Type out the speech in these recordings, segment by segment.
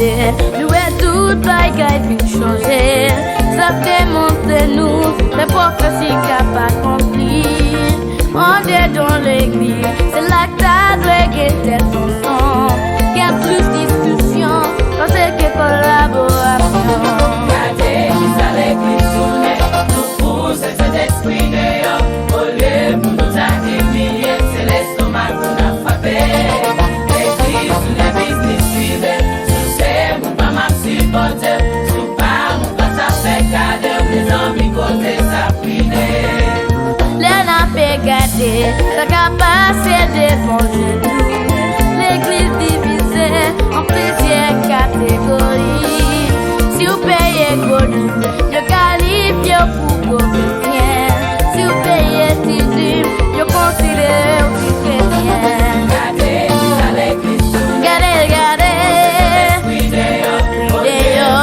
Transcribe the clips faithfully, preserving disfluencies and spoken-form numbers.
Nou wè tout bagay vin chanje. Sa demontre nou lè pwofesi k ap akonpli andedan legliz. Se la k ta dwe gen tèt ansanm, gen plis diskisyon pase ke kolaborasyon. Gade kisa legliz tounen, nou pouse Sentespri deyò. Olye pou nou ta imilye, se lestomak nou n ap frape. Legliz tounen biznis prive, si w se moun pa m ap sipòte, si w pa moun pa t ap fè kado, mezanmi kote sa prive. Lè n ape gade sa k ap pase devan je nou, legliz divize an plizyè kategori. Si w peye gwo lim, yo kalifye w pou gwo kretyen. Si w peye ti lim, yo konsidere w ti kretyen. Gade kisa legliz tounen. Gade, gade. Deyò.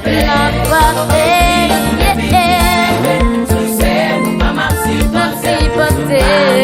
N ap frape. Yeah, yeah. M ap sipòte.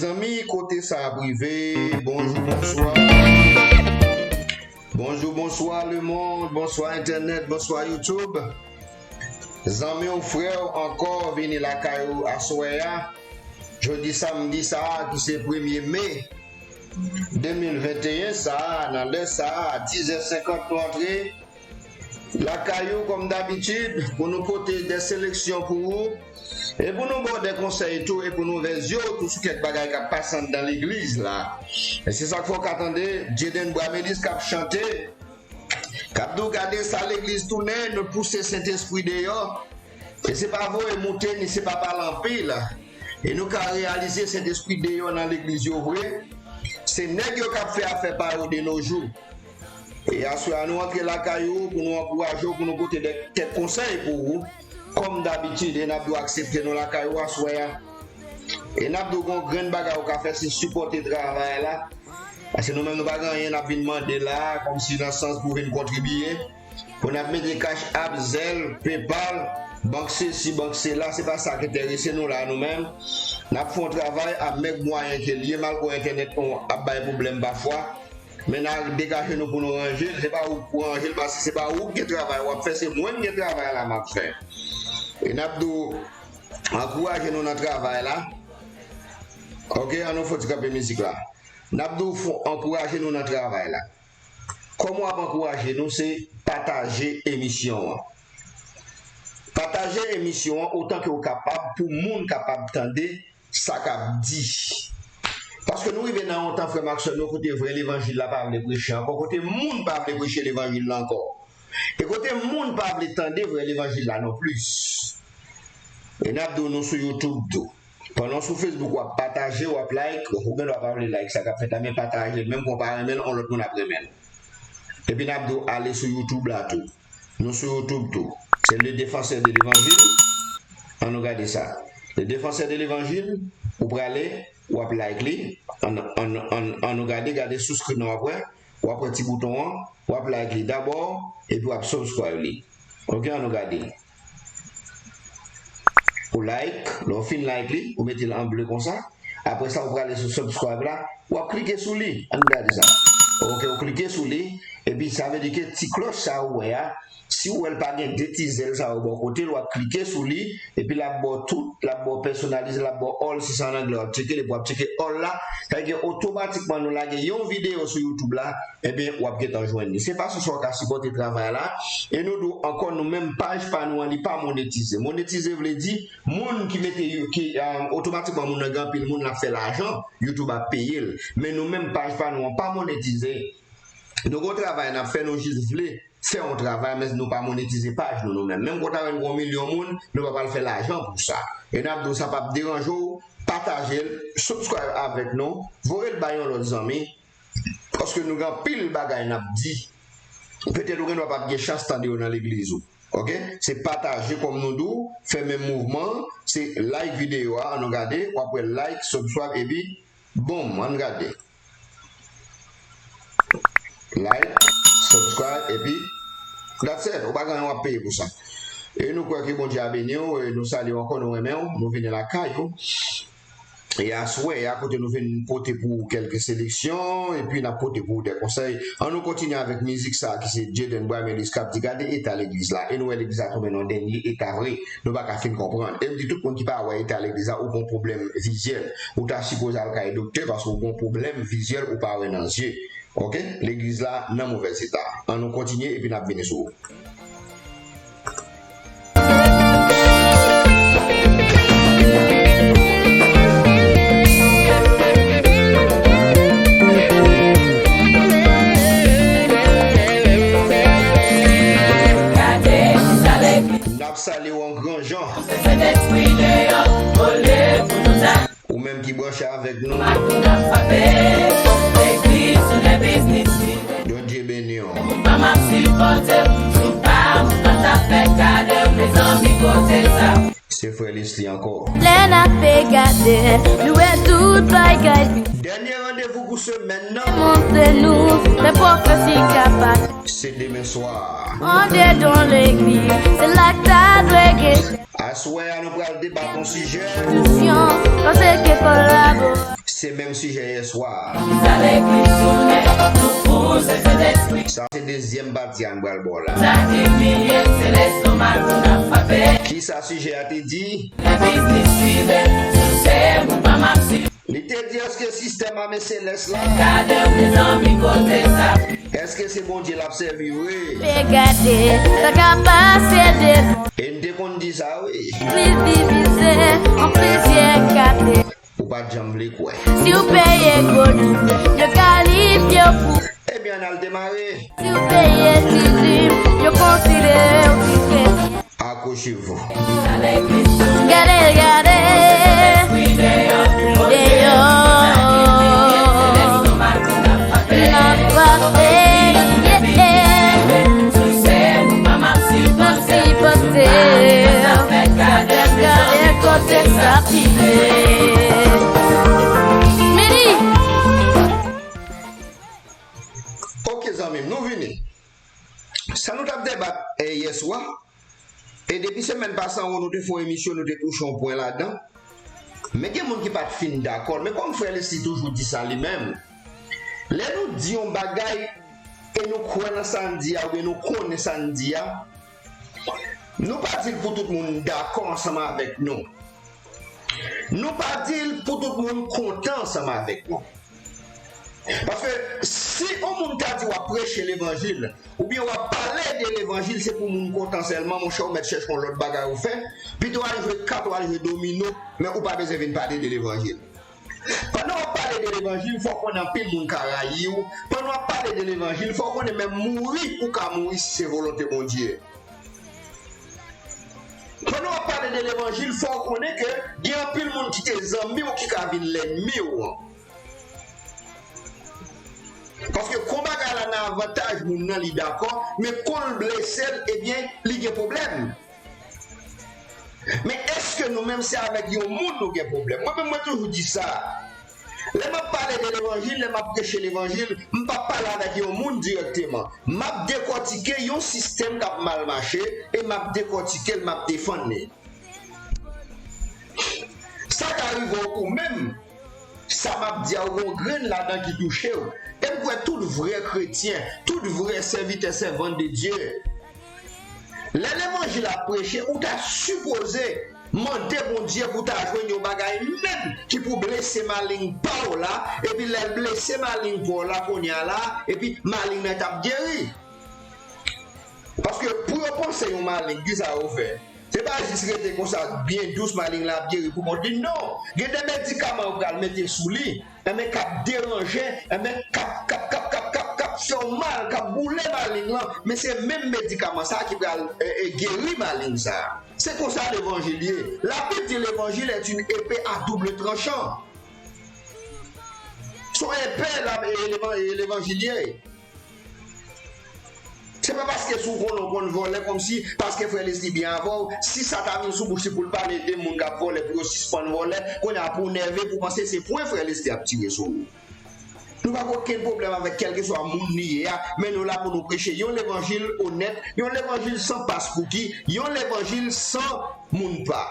Zanmi, kote sa ap rive? Bonjou, bonswa. Bonjou, bonswa, lemonn. Bonswa, entènèt. Bonswa, YouTube. Zanmi w, frè w ankò vini lakay ou aswè a. Jodi samdi sa a, ki se premye me de mil venteyen sa a, nan lè sa a, a dis è senkant nou antre lakay ou, kòm dabitid, pou nou pote de seleksyon pou ou, e pou nou ba w de konsèy tou, e pou nou ouvè zye w tou sou kèk bagay k ap pase anndan legliz la. E se sa k fè w ka tande Jaden Bramelis k ap chante, k ap di w, gade sa legliz tounen, nou pouse Sentespri deyò. E se pa voye moute, ni se pa pale anpil. E nou ka reyalize Sentespri deyò nan legliz yo vre. Se nèg yo k ap fè afè pa yo de nos jours. E aswè a, nou antre lakay ou pou nou ankouraje w, pou nou pote de, kèk konsèy pou ou. Kòm dabitid, e n ap di w aksepte nou lakay ou aswè a. E n ap di w gen yon grenn bagay ou ka fè, se sipòte travay la. Paske nou menm nou pa gen anyen, n ap vin mande la, kòmsi nan sans pou vin kontribiye. Pou n ap mete Cash App, Zelle, PayPal, bank sesi, bank sela, se pa sa k enterese nou la, nou menm. N ap fè yon travay a mèg mwayen ke l ye, malgre entènèt nou ap bay pwoblèm pafwa. Men n a degaje nou pou nou ranje l. Se pa ou k pou ranje l, paske se pa ou k gen travay w ap fè, se mwen k gen travay la m ap fè. E n ap di w, ankouraje nou nan travay la. Oke, an nou fò ti kanpe mizik la. N ap di w fò ankouraje nou nan travay la. Kòman w ap ankouraje nou? Se pataje emisyon an. Pataje emisyon an otan ke w kapab pou moun kapab tande sa k ap di. Paske nou rive nan yon tan, frè m ak sè m yo, kote vrè levanjil la pa vle preche ankò, kote moun pa vle preche levanjil la ankò. E kote moun pa vle tande vrè levanjil la non plis. E n ap di w nou sou YouTube tou. Pandan w sou Facebook, w ap pataje, w ap like, ou gen dwa pa vle like sa k ap fèt la, men pataje l, menm ke w pa renmen l, yon lòt moun ap renmen l. Epi n ap di w ale sou YouTube la tou. Nou sou YouTube tou. Se Le Défenseur de l'Évangile. An nou gade sa. Le Défenseur de l'Évangile, ou prale, w ap like li. An, an, an, an nou gade, gade sou screen nan w ap wè. W ap wè ti bouton an, w ap like li dabò, epi w ap subscribe li. Oke, an nou gade. Ou like, lè w fin like li, ou mete l an ble konsa. Apre sa, ou prale sou subscribe la, w ap klike sou li. An gade sa. Oke, ou klike sou li, epi sa vle di ke ti klòch sa ou wè a, si ou wè l pa gen de ti zèl sa yo bò kote l, w ap klike sou li, epi l ap ba w tout, l ap ba w pèsonalize, l ap ba w all, si se an anglè w ap tcheke l, epi w ap tcheke all la, sa vle di ke otomatikman nou lage yon videyo sou YouTube la, ebyen, w ap gentan jwenn li. Se fason sa w ka sipòte travay la. E nou di w ankò, nou menm paj pa nou an, li pa monetize. Monetize vle di, moun ki mete yo, ki, um, otomatikman moun nan gen anpil moun, l ap fè lajan, YouTube ap peye l. Men nou menm paj pa nou an pa monetize. Nou gen yon travay n ap fè, nou jis vle fè yon travay, men nou pa monetize paj nou, nou menm. Menm ke w ta wè n gen yon milyon moun, nou pa pral fè lajan pou sa. E n ap di w sa p ap deranje w, pataje l, subscribe avèk nou, voye l bay yon lòt zanmi, paske nou gen anpil bagay n ap di. Petèt ou gen dwa p ap gen chans tande yo nan legliz ou. Oke? Se pataje kòm nou di w, fè menm mouvman an, se like videyo a, an nou gade, w ap wè like, subscribe, epi boom, an gade. Like, subscribe, epi that's it. Ou pa gen anyen w ap peye pou sa. E nou kwè ke Bondye a beni w, e nou salye w ankò, nou renmen w, nou vini lakay ou. E aswè a, kote nou vin pote pou ou kèlke seleksyon, epi n ap pote pou ou de konsèy. An nou kontinye avèk mizik sa a ki se Jaden Bramelis k ap di, gade eta legliz la. E nou wè legliz la tonbe nan dènye eta vre. Nou pa ka fin konprann. E m di tout moun ki pa wè eta legliz la, ou gen yon pwoblèm vizyèl. Ou ta sipoze al kay doktè paske ou gen yon pwoblèm vizyèl, ou pa wè nan zye. Oke? Legliz la nan movèz eta. An nou kontinye epi n ap vini sou ou. N ap salye w an gran jan. Ou menm ki branche avèk nou. Bondye beni w. Se frè Leslie ankò. Lè n ape gade, nou wè tout bagay. Dènye randevou pou semèn nan. Montre nou, men pwofesi kapab. Se demen swa. Mande don legliz, se la k ta dwe gen. Aswè a, nou pral deba yon sijè. Konstititisyon, panse ke kolabore. Se menm sijè yè swa a. Sa se dezyèm pati a n pral ba w la. Kisa sijè a te di? Li te di, èske sistèm ame selès la? Èske se Bondye l ap sèvi vre? Pe gade sa k ap pase devan. E n te konn di sa, wi. Legliz divize an plizyè kate. Ou pa t janm vle kwè. Si w peye gwo lim, yo kalifye w pou. Ebyen, ann al demare. Si w peye ti lim, yo konsidere w ki kretyen. Accrochez-vous. Gade, gade, deyò. N ap frape, yeah, yeah. N ap sipoze. Gade, gade kote sa pile. Midi. Ok, zanmi m, nou vini. Sa nou t ap debat, eh, yè swa, e depi semèn pase anwo, nou te fè yon emisyon, nou te touche yon pwen ladan. Men gen moun ki pa t fin dakò l. Men kòm frè Leslie toujou di sa li menm, lè nou di yon bagay e nou kwè nan sa n di a, oubyen nou konnen sa n di a, nou pa di l pou tout moun dakò ansanm avèk nou. Nou pa di l pou tout moun kontan ansanm avèk nou. Paske si yon moun ta di w ap preche levanjil, oubyen w ap pale de levanjil, se pou moun kontan sèlman, monchè, ou mèt chèche yon lòt bagay ou fè, pito w al jwe kat, w al jwe domino, men ou pa bezwen vin pale de levanjil. Pandan w ap pale de levanjil, fò w konnen anpil moun ka rayi w. Pandan w ap pale de levanjil, fò w konnen menm mouri, ou ka mouri si se volonte Bondye. Pandan w ap pale de levanjil, fò w konnen ke gen anpil moun ki te zanmi w ki ka vin lènmi w. Paske kon bagay la nan avantaj moun nan, li dakò, men kon l blese l, ebyen, li gen pwoblèm. Men èske nou menm se avèk yon moun nou gen pwoblèm? Mwen menm, mwen toujou di sa. Lè m ap pale de levanjil, lè m ap preche levanjil, m p ap pale avèk yon moun dirèkteman. M ap dekòtike yon sistèm k ap mal mache e m ap dekòtike l, m ap defann li. Sa ka rive w ou menm, sa m ap di a, ou gen yon grenn ladan ki touche w. E m kwè tout vrè kretyen, tout vrè sèvitè, sèvant de Dye, lè levanjil ap preche, ou ta sipoze mande Bondye pou ta jwenn yon bagay menm ki pou blese maleng pa w la, epi lè l blese maleng pa w la kounye a la, epi maleng nan t ap geri. Paske pou yo panse yon maleng, kisa yo fè? Se pa jis rete konsa byen dous, maleng la ap geri pou kont li. Non! Gen de medikaman yo pral mete sou li, enben k ap deranje, enben k ap, k ap, k ap, k ap, k ap, k ap fè w mal, k ap boule maleng lan, men se menm medikaman sa a ki pral, e, e, geri maleng sa a. Se konsa levanjil ye. Labib di levanjil est une épée à double tranchant. Se yon epe la, e, levan-, e, levanjil ye. Se pa paske si w konnen w konn vòlè, kòmsi paske frè Leslie byen avè w, si sa ta vin sou bouch li pou l pale de moun k ap vòlè, pou yo sispann vòlè, kounye a pou w nève, pou w panse se pwen frè Leslie ap tire sou ou. Nou pa gen okenn pwoblèm avèk kèlkeswa moun li ye a, men nou la pou nou preche yon levanjil onèt, yon levanjil san paspouki, yon levanjil san moun pa.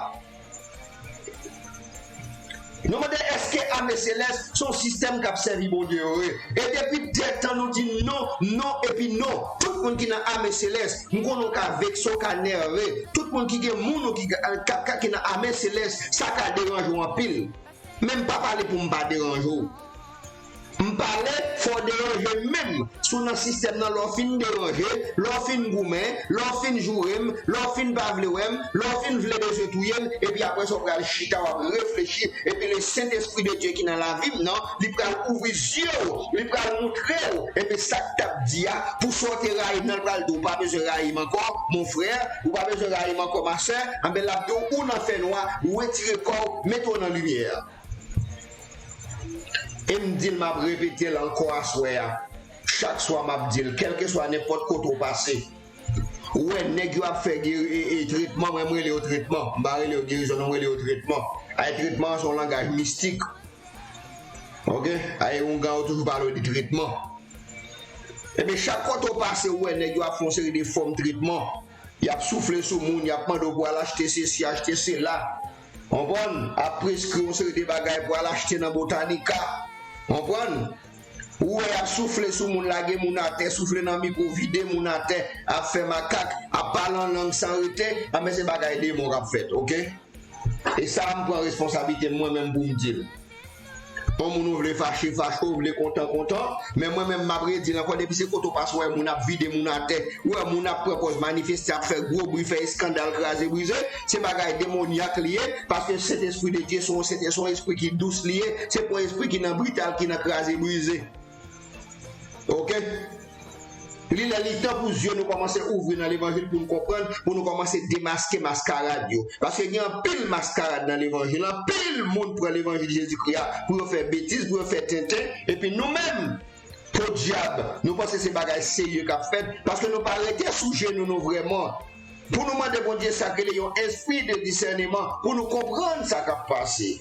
Nou mande, èske ame selès se yon sistèm k ap sèvi Bondye vre? E depi dètan nou di non, non epi non. Tout moun ki nan ame selès, m konnen w ka vekse, w ka nève. Tout moun ki gen moun ou ki, ka, ka, ki nan ame selès, sa ka deranje w anpil. Men m pa pale pou m pa deranje w. M pale, fò w deranje menm. Si w nan sistèm nan, lè w fin deranje, lè w fin goumen, lè w fin joure m, lè w fin pa vle wè m, lè w fin vle bezwen touye m, epi apre sa w pral chita, w ap reflechi, epi le Sentespri de Dye ki nan lavi m nan, li pral ouvri zye w, li pral montre w, enben sa k t ap di a, pou sa w te rayi m nan, l pral di w pa bezwen rayi m ankò, mon frè, ou pa bezwen rayi m ankò, ma sè, enben l ap di w ou nan fènwa, retire kò w, mete w nan limyè. E m di l, m ap repete l ankò aswè a. Chak swa m ap di l, kèlkeswa nenpòt kote w pase, ou wè nèg yo ap fè geri, e, e, tretman, mwen m rele yo tretman. M pa rele yo gerizon, non, m rele yo tretman. Ay, tretman an se yon langaj mistik. Ok? Ay, oungan yo toujou pale w de tretman. Ebyen, chak kote w pase, ou wè nèg yo ap fè yon seri de fòm tretman. Y ap soufle sou moun, y ap mande w pou al achte sesi, achte sela. Konprann? Ap preskri yon seri de bagay pou al achte nan Botanica. Konprann? Ou wè y ap soufle sou moun, lage moun atè, soufle nan mikwo, vide moun atè, ap fè makak, ap pale an lang san rete, anben se bagay demon k ap fèt, oke? E sa a m pran responsablite m mwen menm pou m di l. Yon moun ou vle fache, fache, ou vle kontan, kontan, men mwen menm m ap redi l ankò, depi se kote w pase w wè moun ap vide moun atè, ou wè moun ap pran pòz manifeste, ap fè gwo bri, fè eskandal, kraze brize, se bagay demonyak li ye, paske Sentespri de Dye se yon, se, se yon espri ki dous li ye, se pa yon espri ki nan brital, ki nan kraze brize. Oke? Li lè li tan pou zye nou kòmanse ouvri nan levanjil pou nou konprann, pou nou kòmanse demaske maskarad yo. Paske gen anpil maskarad nan levanjil, anpil moun pran levanjil Jezikri a pou yo fè betiz, pou yo fè tenten, epi nou menm, podyab, nou panse se bagay serye k ap fèt, paske nou pa rete sou je nou nou vrèman. Pou nou mande Bondye sa k rele yon espri de disèneman, pou nou konprann sa k ap pase.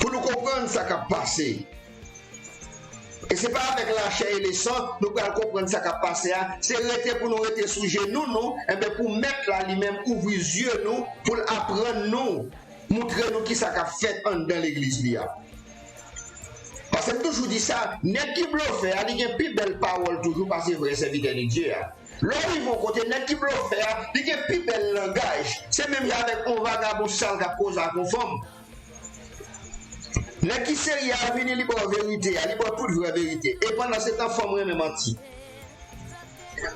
Pou nou konprann sa k ap pase. E se pa avèk lachè e lesan nou pral konprann sa k ap pase a. Se rete pou nou rete sou jenou nou, enben pou Mèt la li menm ouvri zye nou, pou l aprann nou, moutre nou kisa k ap fèt anndan legliz li a. Paske m toujou di sa, nèg ki blofè a, li gen pi bèl pawòl toujou pase vrè sèvitè de Dye a. Lè w rive yon kote, nèg ki blofè a, li gen pi bèl langaj. Se menm jan avèk yon vagabon sal k ap koze ak yon fanm. Nèg ki serye a vini, li ba w verite a, li ba w tout vrè verite. E pandan se tan, fanm renmen manti.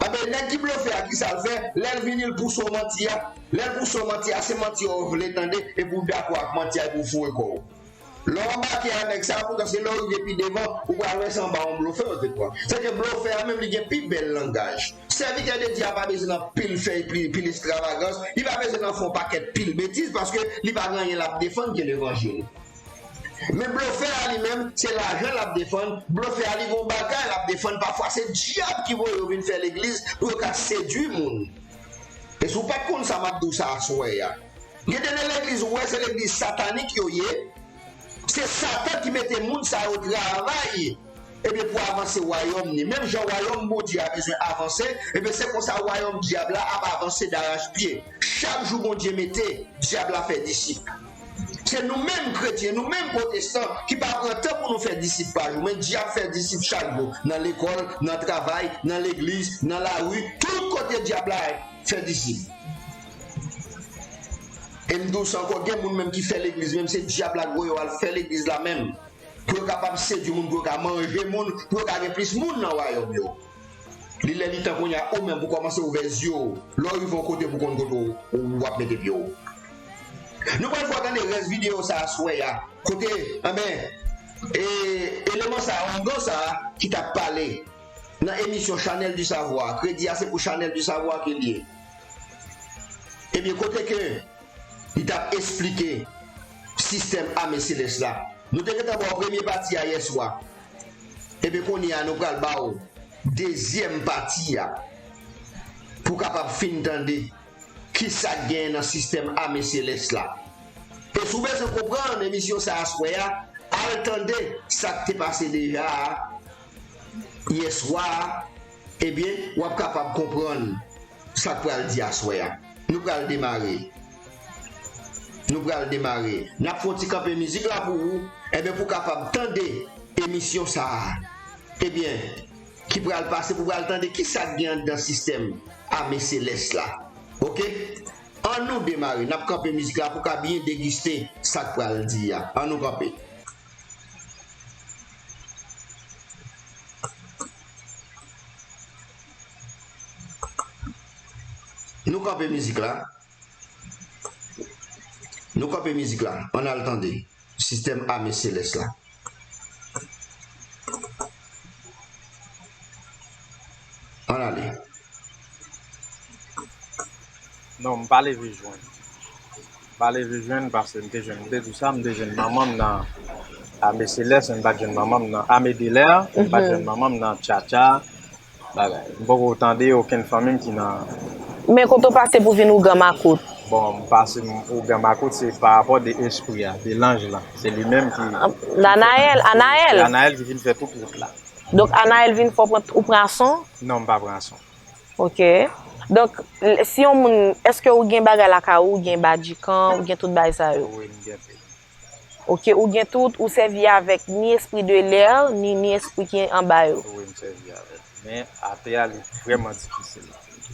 Anben, nèg ki blofè a, kisa l fè? Lè l vini, l pouse w manti a. Lè l pouse w manti a, se manti a w vle tande, epi w dakò ak manti a, epi w foure kò w. Lè w anbake a nèg sa a, poutan se lè w rive pi devan, ou pral wè se anba yon blofè yo te pran. Sèke blofè a menm li gen pi bèl langaj. Sèvitè de Dye a pa bezwen anpil fè pil, pil estravagans, li pa bezwen nan fè yon pakèt pil betiz paske li pa gen anyen l ap defann ke levanjil. Men blofè a li menm, se lajan l ap defann, blofè a li gen yon bagay l ap defann, pafwa se dyab ki voye yo vin fè legliz pou yo ka sedui moun. E si w pa t konn sa m ap di w sa aswè a. Gen de nan legliz ou wè se legliz satanik yo ye, se Satan ki mete moun sa yo travay, ebyen, pou avanse wayòm ni. Menm jan wayòm Bondye a bezwen avanse, ebyen, se konsa wayòm dyab la ap avanse darachpye. Chak jou Bondye mete, dyab la fè disip. Se nou menm kretyen, nou menm pwotestan ki pa pran tan pou nou fè disip pa jou, men dyab fè disip chak jou, nan lekòl, nan travay, nan legliz, nan lari, tout kote dyab la fè disip. E m di w sa ankò, gen moun menm ki fè legliz, menm se dyab la k voye yo al fè legliz la menm. Pou yo kapab sedui moun, pou yo ka manje moun, pou yo ka gen plis moun nan wayòm yo. Li lè li tan kounye a, ou menm pou kòmanse ouvè zye w. Lè w rive yon kote pou konn kote w, w ap mete pye w. Nou pral fè w tande rès videyo sa aswè a. Kote, anben, e, eleman sa, ongan sa ki t ap pale nan emisyon Chanèl di Savwa. Kredi a se pou Chanèl di Savwa ke l ye. Ebyen, kote ke li t ap esplike sistèm ame selès la. Nou te gentan ba w premye pati a yèswa. Ebyen, kounye a, nou pral ba w dezyèm pati a pou w kapab fin tande kisa k genyen nan sistèm ame selès la. E si w bezwen konprann emisyon sa aswè a, al tande sa k te pase deja a yèswa a, ebyen, w ap kapab konprann sa k pral di aswè a. Nou pral demare. Nou pral demare. N ap fè yon ti kanpe mizik la pou ou, enben, pou w kapab tande emisyon sa a. Ebyen, ki pral pase, pou w pral tande kisa k gen anndan sistèm ame selès la. Oke? Ann nou demare. N ap kanpe mizik la pou w ka byen degiste sa k pral di a. Ann nou kanpe. Nou kanpe mizik la. Nou kanpe mizik la. Ann al tande. Sistèm ame selès la. Ann ale. Non, m pa leve jwenn. M pa leve jwenn paske m te jwenn, m te di w sa, m te jwenn manman m nan ame selès, m pa t jwenn manman m nan ame delè, m pa t jwenn manman m nan tchatcha, bagay. M poko tande okenn fanmi m ki nan. Men kote w pase pou vin ougan makout? Bon, m pase m ougan makout, se pa rapò de espri a, de lanj la. Se li menm ki. Anayèl, Anayèl. Anayèl ki vin fè tout wout la. Donk, Anayèl vin fè w pran, ou pran ason? Non, m pa pran ason. Ok. Donk, l- si yon moun, èske ou gen bagay lakay ou, ou gen badjikan, ou gen tout bagay sa yo? Wi, m gen tout. Ok, ou gen tout, ou sèvi avèk ni espri de lè, ni, ni espri ki anba yo. Wi, m sèvi avèk. Men atè a, li vrèman difisil.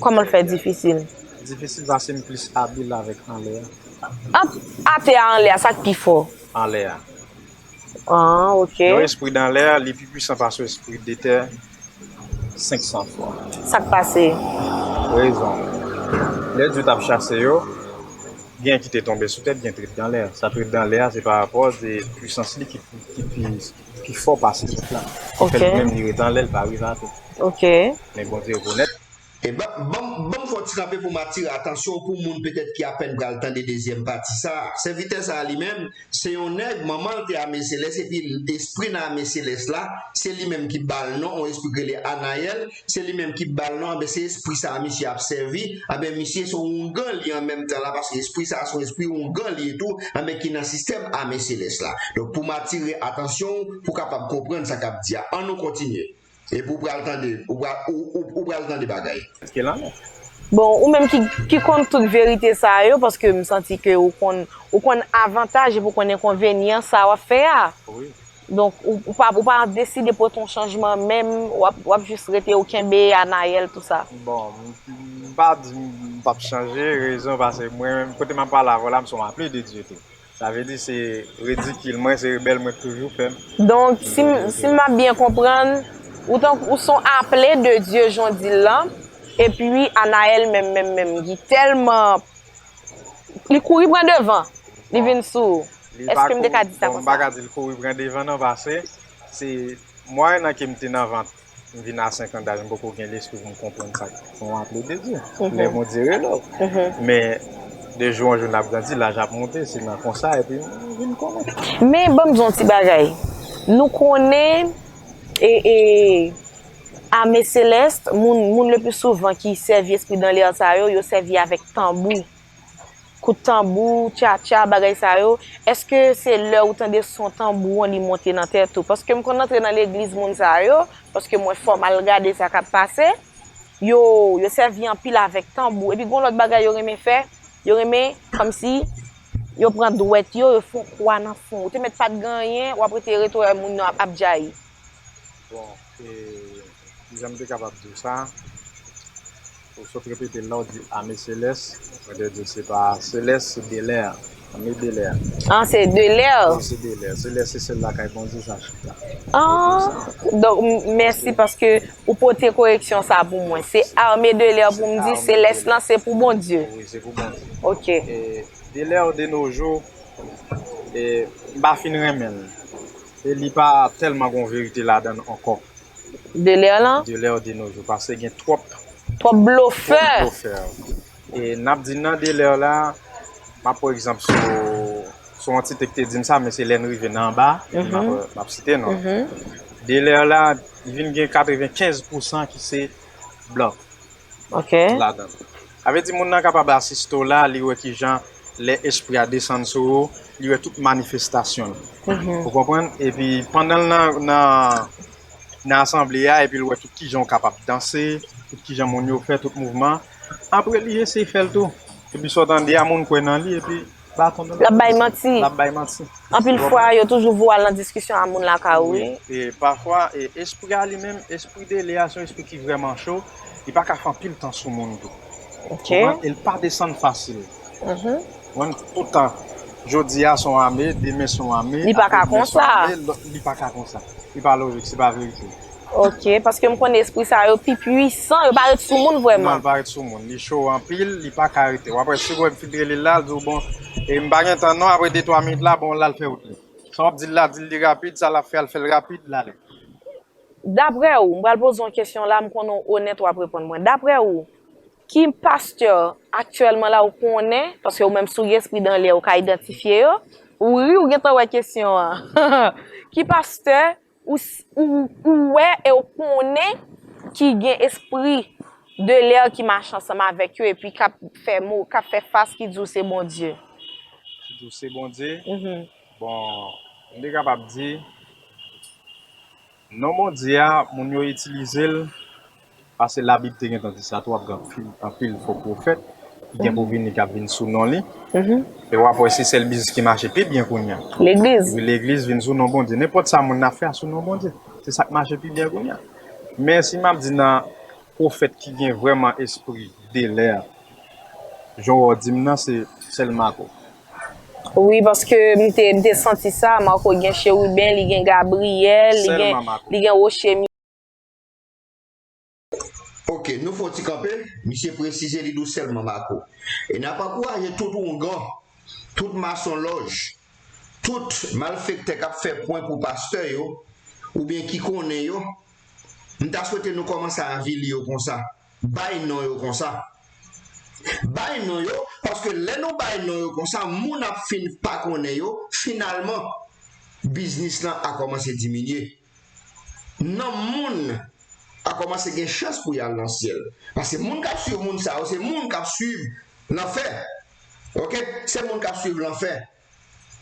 Kòman l fè difisil? Difisil paske m plis abil avèk anlè a. Ant atè a anlè a, sa k pi fò? Anlè a. Ah, ok. Yon espri d anlè a, li pi pwisan pase yon espri de tè senk san fwa. Sa k pase? Rezon. Lè Dye t ap chase yo, gen ki te tonbe sou tèt, gen t ret dan lè. Sa t ret dan lè a, se pa rapò de pwisans li ki, ki pi, ki fò pase sòt la. Ki fè Ok. Li menm li ret anlè, li pa rive atè. Ok. Men Bondye rekonèt. E ban, ban, ban m fè yon ti kanpe pou m atire atansyon pou moun petèt ki apèn pral tande dezyèm pati sa a. Sèvitè sa a li menm, se yon nèg, manman l te ame selès, epi espri nan ame selès la, se li menm ki ba l non, yon espri ki rele Anayèl, se li menm ki ba l non, anben se espri sa a misye ap sèvi, anben misye se yon oungan li an menm tan la, paske espri sa a se yon espri oungan li ye tou, anben ki nan sistèm ame selès la. Donk pou m atire atansyon w, pou w kapab konprann sa k ap di a. Ann nou kontinye. Epi w pral tande, ou pral, ou, ou, ou pral tande bagay. Ke lan men. Bon, ou menm ki, ki konn tout verite sa yo, paske m santi ke ou konn, ou konn avantaj epi ou konn enkonvenyan sa w ap fè a. Wi. Donk, ou, ou pa, ou pa deside pote yon chanjman menm, w ap, w ap jis rete ou kenbe Anayèl, tou sa. Bon, m, m pa di m p ap chanje, rezon paske mwen menm, kote m ap pale avè w la, m se yon aple de Dye tou. Sa vle di se ridikil mwen, se rebèl mwen k toujou fè m. Donk, si, m- si m ap byen konprann, ou tank ou se yon aple de Dye jan w di l lan, epi Anayèl menm, menm, menm, li tèlman, li kouri pran devan, li vin sou ou. Li pa Èske m te ka kou- di sa bon, m pa konsa? Ka di l kouri pran devan non, paske se mwen nan ke m te nan vant, m vin a senk an daj, m poko gen lespri pou m konprann sa k yon aple de Dye. Lè Bondye rele w. Men de jou an jou n ap grandi, laj ap monte, se nan konsa epi m vin konnen. Men ban m di yon ti bagay. Nou konnen e, e ame selès, moun, moun le pli souvan ki sèvi espri dan lè sa yo, yo sèvi avèk tanbou. Kout tanbou, tchatcha, bagay sa yo. Èske se lè ou tande son tanbou an li monte nan tèt ou? Paske m konn antre nan legliz moun sa yo, paske mwen fò m al gade sa k ap pase. Yo, yo sèvi anpil avèk tanbou. Epi gon lòt bagay yo renmen fè, yo renmen kòmsi yo pran dwèt yo, yo fè yon kwa nan fwon. Ou te mèt pa t gen anyen, w ap rete rete wè moun yo ap, ap djayi. Bon, e, kijan m te kapab di w sa? Ou sot repete l la, ou di ame selès. Mwen te di se pa selès, se delè. Ame delè. Ah, se delè. Se delè. Selès se sèl lakay Bondye sa chita. Ah, donk, m- mèsi paske ou pote koreksyon sa pou mwen. Se ame delè pou m di, selès lan se pou Bondye. Wi, se pou Bondye. Ok. E, delè de nos jours, e, m pa fin renmen l. E li pa tèlman gon verite ladan l ankò. Delè lan? Delè de nos jours, paske gen twòp Twòp blofè. Twòp blofè. E n ap di nan delè la, m ap pran egzanp sou, sou yon ti tèks te di m sa, men se lè n rive nan anba, epi m ap, m ap site non. Delè la, li vin gen katrevenkenz pousan ki se blan Ok. ladan l. Sa vle di moun nan kapab asiste w la, li wè kijan lè espri a desann sou ou, li wè tout manifestasyon l. Ou konprann? Epi pandan l nan, nan, nan asanble a, epi l wè tout kijan w kapab danse, tout kijan moun yo fè, tout mouvman, apre li eseye fè l tou. Epi sa w tande a, moun kwè nan li, epi baton nan L ap bay manti. L ap bay manti. Anpil fwa, yo toujou voye al nan diskisyon a moun lakay ou, wi. E pafwa, e, espri a li menm, espri delè a, se yon espri ki vrèman cho, li pa ka fè anpil tan sou moun tou. Ok. Konprann? E l pa desann fasil. Konprann? Toutan, jodi a se yon ame, demen se yon ame, Li pa ka apre demen se yon konsa. Ame, lòt, li pa ka konsa. Li pa lojik, se pa verite. Ok, paske m konnen espri sa yo pi pwisan, yo pa ret sou moun Non, vrèman. Li pa ret sou moun. Li cho anpil, li pa ka rete. W ap wè si w enfiltre li la, l di w bon, e m pa gen tan non, apre de twa minit la, bon, l al fè wout li. Sa w ap di l la, di l li rapid, sa l ap fè, al fè l rapid, l ale. Daprè ou, m pral poze yon kesyon la, m konnen w onèt, w ap reponn mwen. Daprè ou, ki pastè aktyèlman la ou konnen, paske ou menm si w gen espri dan lè, ou ka idantifye yo, ou ri, ou gentan wè kesyon an. Ki pastè ou, s- ou, ou wè e ou konnen ki gen espri de lè ki mache ansanm avèk yo epi k ap fè mo, k ap fè fas ki di w se Bondye? Ki di w se Bondye. Bon, m te kapab di, non Bondye a, moun yo itilize l Paske Labib te gentan di sa tou, ap gen anpil, anpil fo pwofèt ki gen pou vini, k ap vin sou non li. E w ap wè se sèl biznis ki mache pi byen kounye a. Legliz. Wi, legliz vin sou non Bondye. Nenpòt sa moun nan ap fè a sou non Bondye. Se sa k mache pi byen kounye a. Men si m ap di nan pwofèt ki gen vrèman espri delè, jan w di m nan, se sèl Mako. Wi, paske m te, m te santi sa, Mako gen cheriben, li gen Gabriyèl, li gen, li gen woche. Ok, nou fè yon ti kanpe, misye presize li di w sèlman Mako. E n ap ankouraje tout oungan, tout masonlòj, tout malfektè k ap fè pwen pou pastè yo, oubyen ki konnen yo, m ta swete nou kòmanse avili yo konsa. Bay non yo konsa. Bay non yo, paske lè nou bay non yo konsa, moun ap fin pa konnen yo, finalman, biznis lan a kòmanse diminye. Non moun a kòmanse gen chans pou y al nan syèl. Paske moun k ap swiv moun sa yo, se moun k ap swiv lanfè. Ok? Se moun k ap swiv lanfè.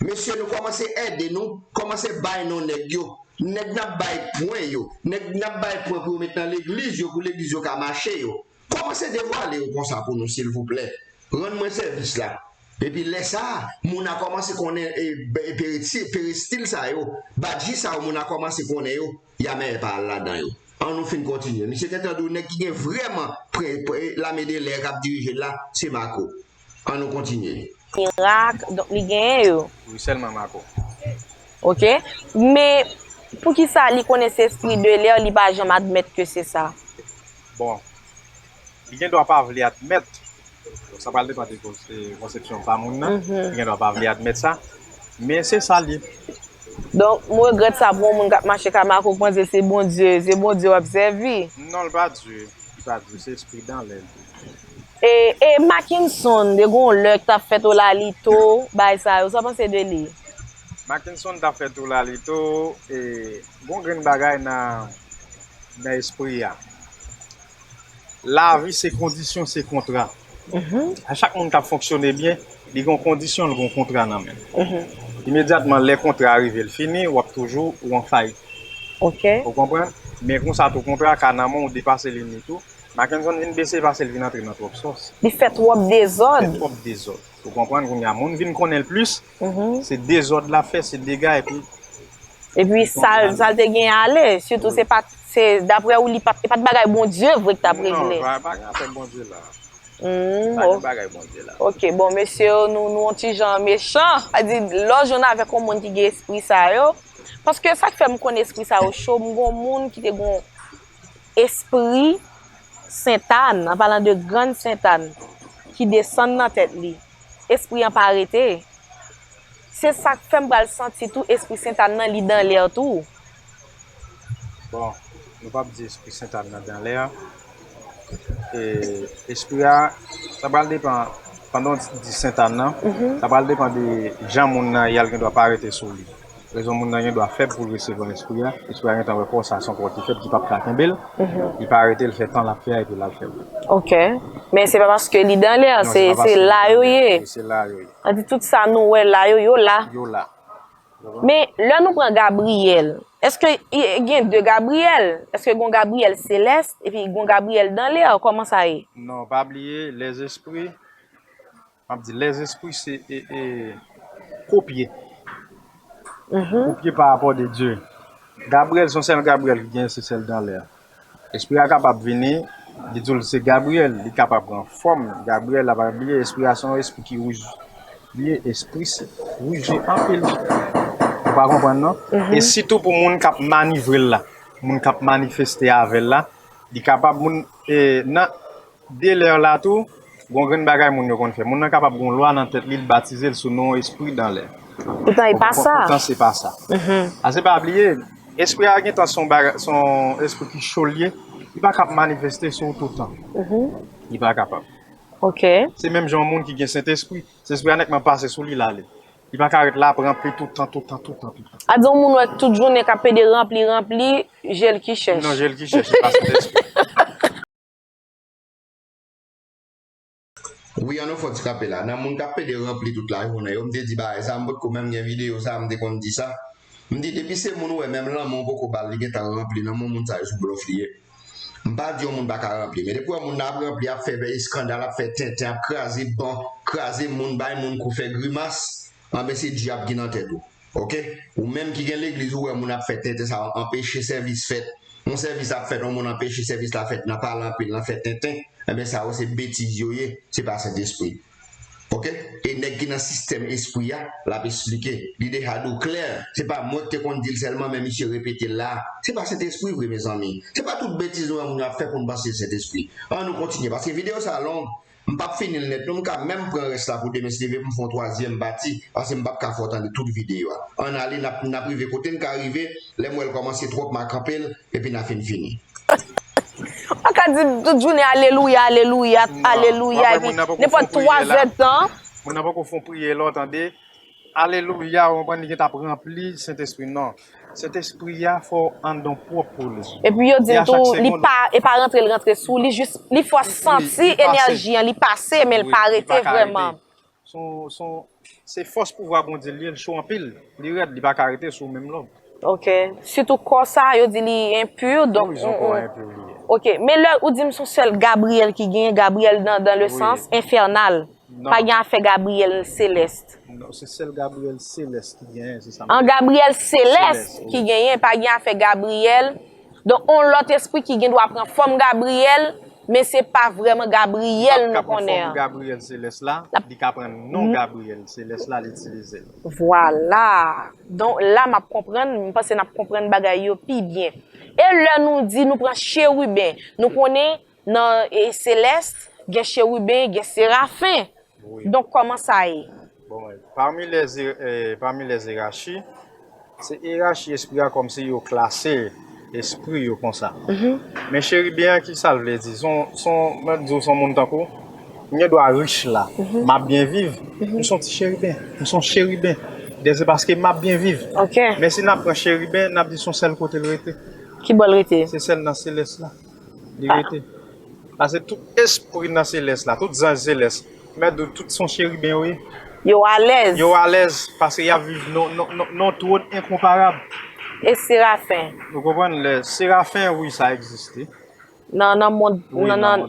Mesye, nou kòmanse ede nou, kòmanse bay non nèg yo. Nèg n ap bay pwen yo, nèg n ap bay pwen pou yo met nan legliz yo, pou legliz yo ka mache yo. Kòmanse devwale yo konsa pou nou, silvouplè. Rann mwen sèvis la. Epi lè sa a, moun a kòmanse konnen e, e, pereti- perestil sa yo, badji sa yo, moun a kòmanse konnen yo, y a mèyè pa al ladan yo. An nou fin kontinye. Misye gentan di w nèg ki gen vrèman pre- pre- lame de lè k ap dirije l la, se Mako. An nou kontinye. Mirak, donk li genyen yo. Wi, sèlman Mako. Ok. Men, poukisa li konnen se espri de lè, li pa janm admèt ke se sa? Bon, li gen dwa pa vle admèt. Sa pral depann de konsepsyon pa moun nan. Li gen dwa pa vle admèt sa. Men se sa l ye. Donk, m regrèt sa pou yon moun k ap mache ka Mako panse se Bondye, se Bondye w ap sèvi. Non, l pa Dye. Li pa Dye, se espri dan lè l ye. E, e Mackenson, te gon lè k t ap fè tolalito, bagay sa yo, sa w panse de li? Mackenson t ap fè tolalito, e, gon grenn bagay nan, nan espri a. Lavi se kondisyon, se kontra. A chak moun k ap fonksyone byen, li gon kondisyon, li gon kontra nan men l. Imedyatman, lè kontra a rive, l fini, w ap toujou ou an fayit. Ok. Ou konprann? Men konsa tou, kontra ka nan men w, ou depase limit ou. Mackenson vin bese paske l vin antre nan twòp sòs. Li fè twòp dezòd. Fè twòp dezòd. Ou konprann? Kounye a, moun vin konnen l plis, se dezòd l ap fè, se dega, epi Epi sa, sa l te gen ale, sitou se pa, se daprè ou li pa, e pa t bagay Bondye vre k t ap regle. Non, pa, pa gen afè Bondye la. Hmm, pa gen bagay Bondye la. Ok, bon, mesye yo, nou, nou yon ti jan mechan. Sa di, lè w jwenn avèk yon moun ki gen espri sa yo, paske sa k fè m konn espri sa yo cho, m gon moun ki te gon espri Sentàn, an palan de Grann Sentàn, ki desann nan tèt li. Espri an pa rete. Se sa k fè m pral santi tou espri Sentàn nan li dan lè tou. Bon, nou p ap di espri Sentàn nan dan lè. E, espri a, sa pral depann, pandan w di Sentàn nan, sa pral depann de jan moun nan ye a, l gen dwa pa rete sou li. Rezon moun nan gen dwa fèb pou l resevwa espri a, espri a gentan wè kò sa se yon kò ki fèb ki p ap ka kenbe l, li pa rete l fè tan l ap fè a epi l al fè wout. Ok. Men se pa paske li dan lè, se, se la yo ye. Se la yo ye. Sa di tout sa nou wè la yo, yo la. Yo la. Men, lè nou pran Gabriyèl, èske gen de Gabriyèl? Èske gen yon Gabriyèl selès, epi gen yon Gabriyèl dan lè, kòman sa ye? Non, pa bliye, lèzespri, m ap di lèzespri se e, e, kopye. Kopye pa rapò de Dye. Gabriyèl se yon sèl Gabriyèl ki genyen, se sèl dan lè a. Espri a kapab vini, li di w l se Gabriyèl, li kapab pran fòm Gabriyèl la, pa bliye espri a se yon espri ki wouj li ye, espri wouj li anpil. Ou pa konprann non? E sitou pou moun k ap manivre l la, moun k ap manifeste avè l la, li kapab moun, e, nan de lè la tou, gon grenn bagay moun yo konn fè. Moun nan kapab gon lwa nan tèt li, l batize l sou non espri dan lè. Poutan e pa sa. Poutan se pa sa. Paske pa bliye, espri a gentan se yon bagay, se yon espri ki cho l ye, li pa kab manifeste sou ou toutan. Li pa kapab. Ok. Se menm jan yon moun ki gen Sentespri, Sentespri a nèkman pase sou li, l ale. Li pa ka ret la ap ranpli toutan, toutan, toutan, toutan. Sa di yon moun wè tout jounen k ap pede ranpli, ranpli, je l ki chèch. Non, je l ki chèch, e pa Sentespri. Wi, an nou fè yon ti kanpe la. Nan moun k ap pede ranpli tout lajounen yo, m te di bagay sa, m potko menm gen videyo sa, m te konn di sa. M di depi se moun ou wè menm lanmen w poko ba l, li gentan ranpli, lanmen w moun sa yo sou blòf li ye. M pa di yon moun pa ka ranpli, men depi w wè moun nan ap ranpli, ap fè eskandal, ap fè tenten, ap kraze ban, kraze moun, bay moun kou, fè grimas, anben se dyab ki nan tèt ou. Oke? Ou menm ki gen legliz, ou wè moun ap fè tenten, sa anpeche sèvis fèt. Yon sèvis ap fèt, yon moun anpeche sèvis la fèt nan pale anpil, nan fè tenten, enben sa yo se betiz yo ye, se pa Sentespri. Oke? E nèg ki nan sistèm espri a, l ap esplike. Li deja di w klè. Se pa mwen ki te konn di l sèlman, men misye repete l la. Se pa Sentespri vre, mezanmi. Se pa tout betiz nou wè moun yo ap fè pou n panse se Sentespri. Ann nou kontinye, paske videyo sa long. M p ap fini l nèt, non, m ka menm pran rès la pou demen, si Dye vle, pou m fè yon twazyèm pati, paske m p ap ka fè w tande tout videyo a. Ann ale, n ap, n ap rive kote n ka rive, lè m wè l kòmanse twòp, m a kanpe l, epi n a fin fini. Ou ka di tout jounen, alelouya, alelouya, alelouya, epi nenpòt twa zè tan. Moun nan poko fon priyè la, w tande. Alelouya, ou konprann, li gentan ap ranpli Sentespri. Non. Sentespri a fò w anndan w pwòp pou li. Epi yo di l tou, li pa, e pa rantre l rantre sou li, jis li fè w santi enèji an, li pase, men l pa rete vrèman. Se yon, se yon, se fòs pouvwa Bondye l ye, l cho anpil, li rèd, li pa ka rete sou menm lòb. Ok. Sitou kò sa, yo di li enpi, donk. Wi, se yon kò enpi li ye. Ok, men lè ou di m se yon sèl Gabriyèl ki genyen, Gabriyèl nan, dans le sens infernal. Pa gen afè Gabriyèl selès. Non, se sèl Gabriyèl selès ki genyen, se sa m di. An Gabriyèl selès ki genyen, pa gen afè Gabriyèl. Donk, yon lòt espri ki gen dwa pran fòm Gabriyèl, men se pa vrèman Gabriyèl nou konnen an. Gabriyèl selès la, li ka pran non Gabriyèl selès la, li itilize l. Vwala. Donk, la m ap konprann, m panse n ap konprann bagay yo pi byen. E lè nou di nou pran cheriben, nou konnen nan e, selès, gen cheriben, gen serafen. Wi. Donk, kòman sa ye? Bon, pami lè, eh, pami lè erachi, se erachi espri a kòmsi yo klase espri yo konsa. Men cheriben an, ki sa l vle di? Son, son, mwen di w, son moun tankou, m gen dwa rich la, m ap byen viv, m son ti cheriben, m son cheriben. Se paske m ap byen viv. Ok. Men si n ap pran cheriben, n ap di son sèl kote l rete. Ki bò l rete? Se sèl nan selès la. Li rete. Paske tout espri nan selès la, tout zanj selès, mèt di tout son cheriben yo ye. Yo alèz. Yo alèz, paske y ap viv nan, nan, nan, nan twòn enkonparab. E serafen? Ou konprann, lè serafen, wi, sa egziste. Nan, nan mond, nan, nan,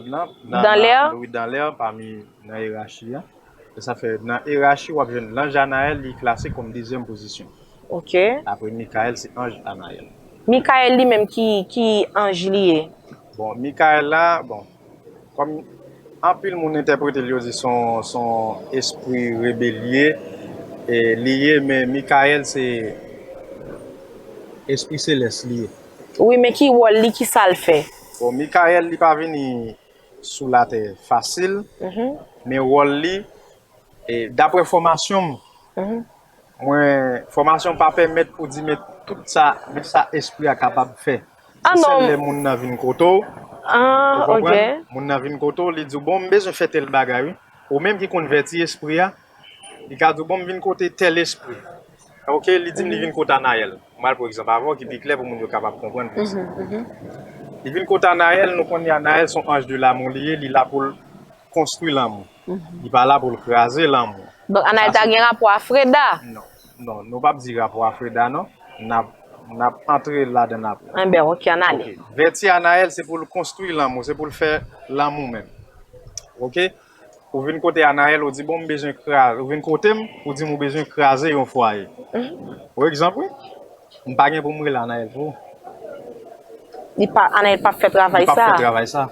dans l'air? Wi, dans l'air, pami, nan erachi a. E sa fè, nan erachi, w ap jwenn lanj Anayèl, li klase kòm dezyèm pozisyon. Ok. Apre Mikayèl, se anj Anayèl. Mikayèl li menm ki, ki anj li ye? Bon, Mikayèl la, bon, kòm anpil moun entèprete l, yo di se yon, se yon espri rebelye, e li ye, men Mikayèl se espri selès li ye. Wi, men ki wòl li, ki sa l fè? Bon, Mikayèl, li pa vini sou latè fasil, men wòl li, e, daprè fòmasyon m, mwen, fòmasyon m pa pèmèt pou di men tout sa, men sa espri a kapab fè. Se sèl lè moun nan vin kote w, ou konprann? Moun nan vin kote w, li di w, bon, m bezwen fè tèl bagay, wi. Ou menm ki konn vèti espri a, li ka di w, bon, m vin kote tèl espri. Ok, li di m li vin kote Anayèl. M al pran egzanp avè w ki pi klè pou moun yo kapab konprann plis. Li vin kote Anayèl, nou konnen Anayèl se yon anj de l'amour li ye, li la pou l konstwi lanmou. Li pa la pou l kraze lanmou. Donk, Anayèl ta gen rapò a Freda? Non, non, nou p ap di rapò a Freda, non. N ap, n ap antre ladan l apre. Enben, ok, ann ale. Ok. Vèti Anayèl, se pou l konstwi lanmou, se pou l fè lanmou menm. Ok? Ou vin kote Anayèl, ou di, bon, m bezwen kraze. Ou vin kote m, ou di m ou bezwen kraze yon fwaye. Ou egzanp, wi. M pa gen pou m rele Anayèl pou ou. Li pa, Anayèl p ap fè travay sa. Li p ap fè travay sa.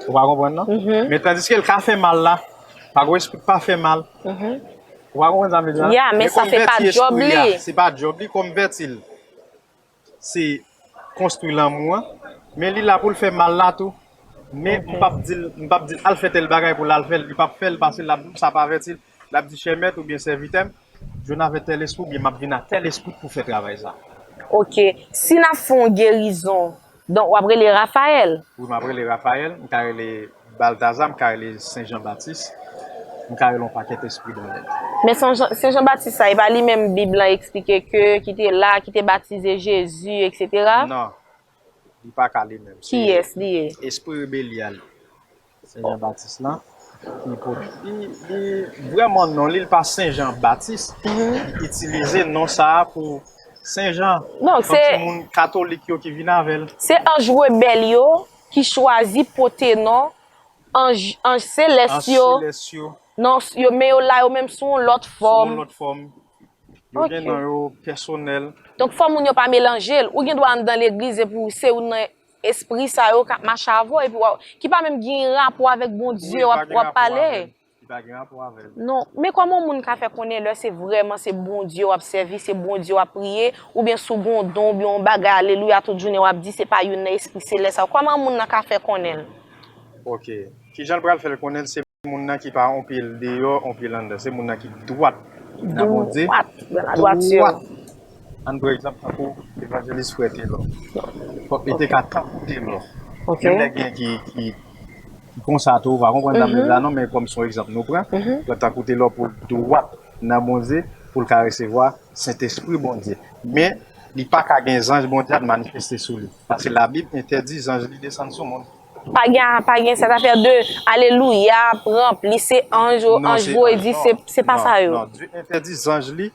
Ou pa konprann, non? Men tandiske l ka fè mal la, pa gen espri k pa fè mal. Ou pa konprann sa m vle di la? Ya, men sa se pa djòb li. Se pa djòb li kòm vèti l. Se konstwi lanmou an. Men li la pou l fè mal la tou. Men m p ap di l, m p ap di l al fè tèl bagay pou l al fè l. Li p ap fè l paske l ap di sa pa vèti l. L ap di chè mèt oubyen sèvitè m, jwenn avèk tèl espri oubyen m ap vin ak tèl espri pou fè travay sa. Ok. Si n ap fè yon gerizon, donk w ap rele Rafayèl? Wi, m ap rele Rafayèl, m ka rele Baltaza, m ka rele Sen Jan Batis, m ka rele yon pakèt espri dan lè. Men Sen Jan, Sen Jan Batis sa, e pa li menm Bib lan eksplike ke, ki te la, ki te batize Jezi, etsetera? Non, li pa ka li menm. Kiyès li ye? Espri rebelye a li. Sen Jan Batis lan, li pot-, li, li vrèman non li, li pa Sen Jan Batis. Li itilize non sa a pou Sen Jan. Non, se kòmsi moun katolik yo ki vin avè l. Se anj rebèl yo. ki chwazi pote non anj, anj selès yo. Non, yo, men yo la yo menm sou yon lòt fòm. Yo gen non yo pèsonèl. Donk, fò moun yo pa melanje l. Ou gen dwa anndan legliz epi w se youn nan espri sa yo k ap mache avè w, epi w ap, ki pa menm gen rapò avèk Bondye w ap, w ap pale. Li pa gen rapò avè l. Non, men kòman yon moun ka fè konnen lè se vrèman se Bondye w ap sèvi, se Bondye w ap priye, oubyen si w gen yon don, oubyen yon bagay, alelouya, tout jounen w ap di, se pa youn nan espri selès sa yo? Kòman yon moun nan ka fè konnen l? Ok. Kijan l pral fè l konnen l se moun nan ki pa yon pye l deyò, yon pye l anndan? Se moun nan ki dwat nan Bondye. Dwat, dans la droiture. Dwat. Ann pran egzanp tankou evanjelis frè Telò. Fòk li te ka tankou Telò. Ok. Gen nèg gen ki, ki, ki konsa tou, ou pa konprann sa m di la non, men kòm se yon egzanp nou pran, pran tankou Telò pou l dwat nan Bondye, pou l ka resevwa Sentespri Bondye. Men, li pa ka gen zanj Bondye ap manifeste sou li. Paske Labib entèdi zanj li desann sou moun. Pa gen, pa gen sèt afè de alelouya, ap ranpli, se anj, anj voye di, se, se pa sa yo. Non, Dye entèdi zanj li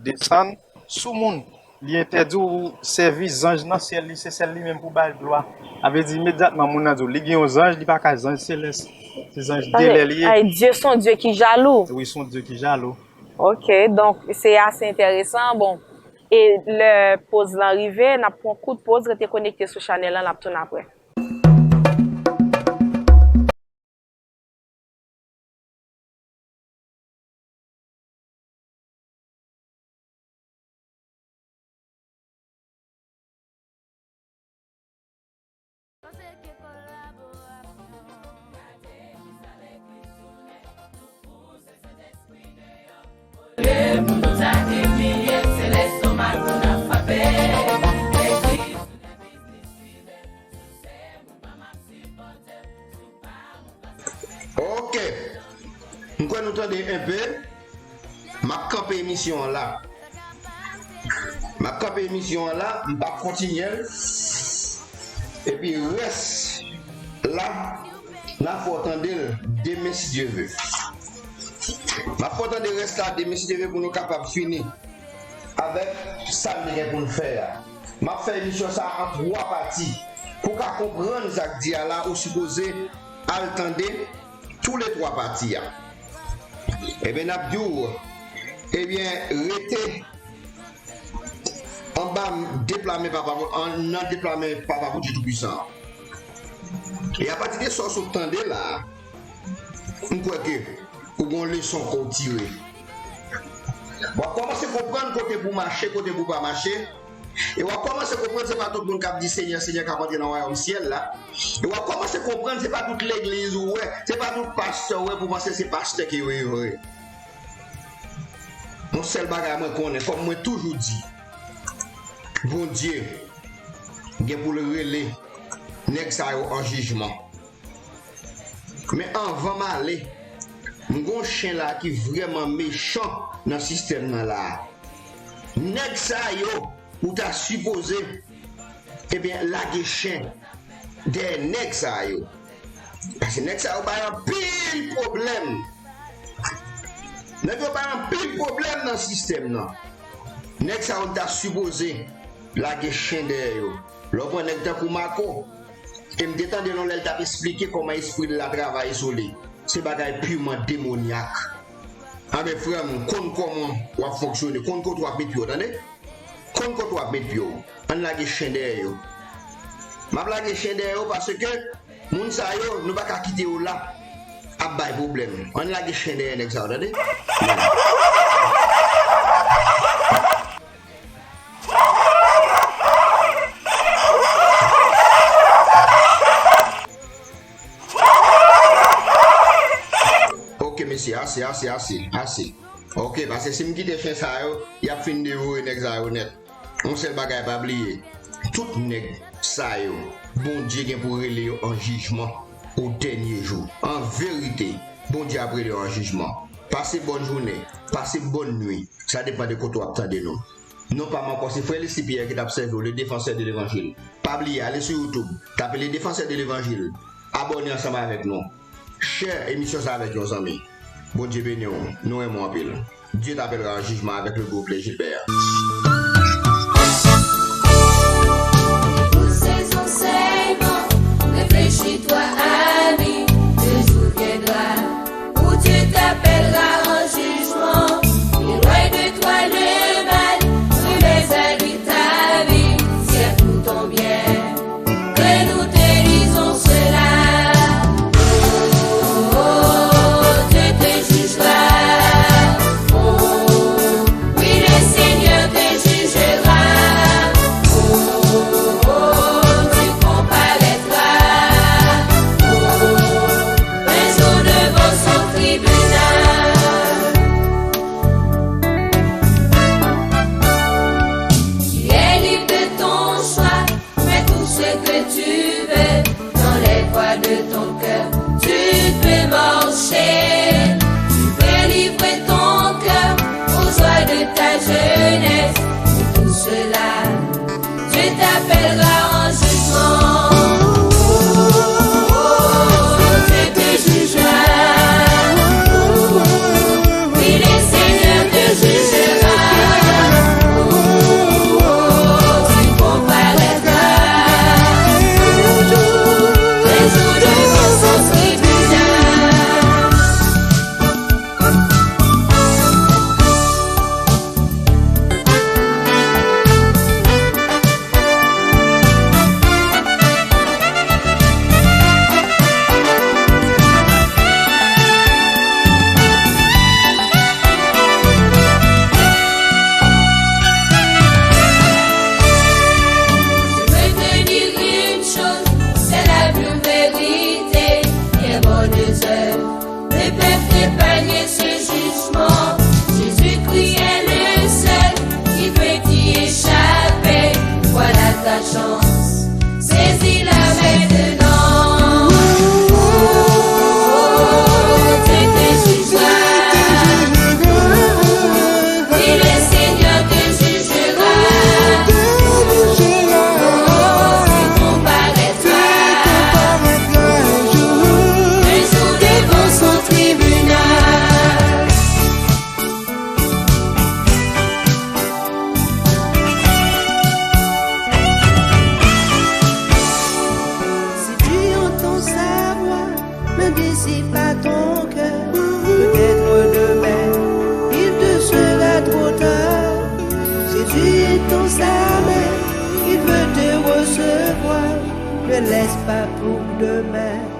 desann sou moun. Li entèdi w sèvi zanj nan syèl, li se sèl li menm pou bay glwa. Sa vle di imedyatman moun nan di w li gen yon zanj, li pa ka zanj selès. Se zanj delè li ye. Ay, Dye se yon Dye ki jalou. Wi, se yon Dye ki jalou. Ok, donk se ase enteresan. Bon, e lè poz lan rive, n ap pran kout poz, rete konekte sou chanèl lan, n ap tounen apre. Ok. M kwè nou tande enpe. M ap kanpe emisyon an la. M ap kanpe emisyon an la, m p ap kontinye l. Epi rès la, n a fè w tande l demen si Dye ve. M ap fè w tande rès la demen si Dye ve pou nou kapab fini avèk sa n te gen pou n fè a. M ap fè emisyon sa a an twa pati pou w ka konprann sa k di a la, ou sipoze al tande tou le twa pati a. Ebyen, n ap di w, ebyen, rete anba de pla men Papa, an, nan de pla men Papa Bondye Toupisan an. E apati de sa w sot tande la a, m kwè ke ou gen yon leson ke w tire. W ap kòmanse konprann kote pou w mache, kote pou w pa mache. E w ap kòmanse konprann se pa tout moun k ap di Senyè, Senyè k ap antre nan wayòm syèl la. E w ap kòmanse konprann se pa tout legliz ou wè, se pa tout pastè ou wè pou w panse se pastè ke yo ye vre. Yon sèl bagay mwen konnen, kòm mwen toujou di, Bondye gen pou l rele nèg sa yo an jijman. Men anvan m ale, m gen yon chen la ki vrèman mechan nan sistèm nan la a. Nèg sa yo, ou ta sipoze, ebyen, lage chen dèyè nèg sa yo. Paske nèg sa yo bay anpil pwoblèm. Nèg yo bay anpil pwoblèm nan sistèm nan. Nèg sa yo ta sipoze lage chen dèyè yo. Lè w pran nèg tankou Marco, e m te tande l yon lè l t ap esplike kòman espri l la travay sou li. Se bagay piman demonyak. Anben, frè m, konn kòman w ap fonksyone, konn kote w ap met pye w, tande? Konn kote w ap met pye w. Ann lage chen dèyè yo. M ap lage chen dèyè yo paske moun sa yo, nou pa ka kite yo la ap bay pwoblèm. Ann lage chen dèyè nèg sa yo, tande? Ok, mesye, ase, ase, ase, ase. Ok, paske si m kite chen sa yo, y ap fin devore nèg sa yo nèt. Yon sèl bagay, pa bliye, tout nèg sa yo, Bondye gen pou rele yo an jijman o dènye jou. An verite, Bondye ap rele yo an jijman. Pase bòn jounen, pase bòn nwi, sa depann de kote w ap tande nou. Non pa m ankò, se frè Leslie Pierre ki t ap sèvi w, le défenseur de l'évangile. Pa bliye, ale sou YouTube, tape le défenseur de l'évangile. Abòne ansanm avèk nou. Share emisyon sa avèk yon zanmi. Bondye beni w. Nou renmen w anpil. Dieu t'appellera en jugement avec le groupe Les Gilbert. Pou sezon sèyman, reflechi Sa men, il veut te recevoir. Ne laisse pas pour demain.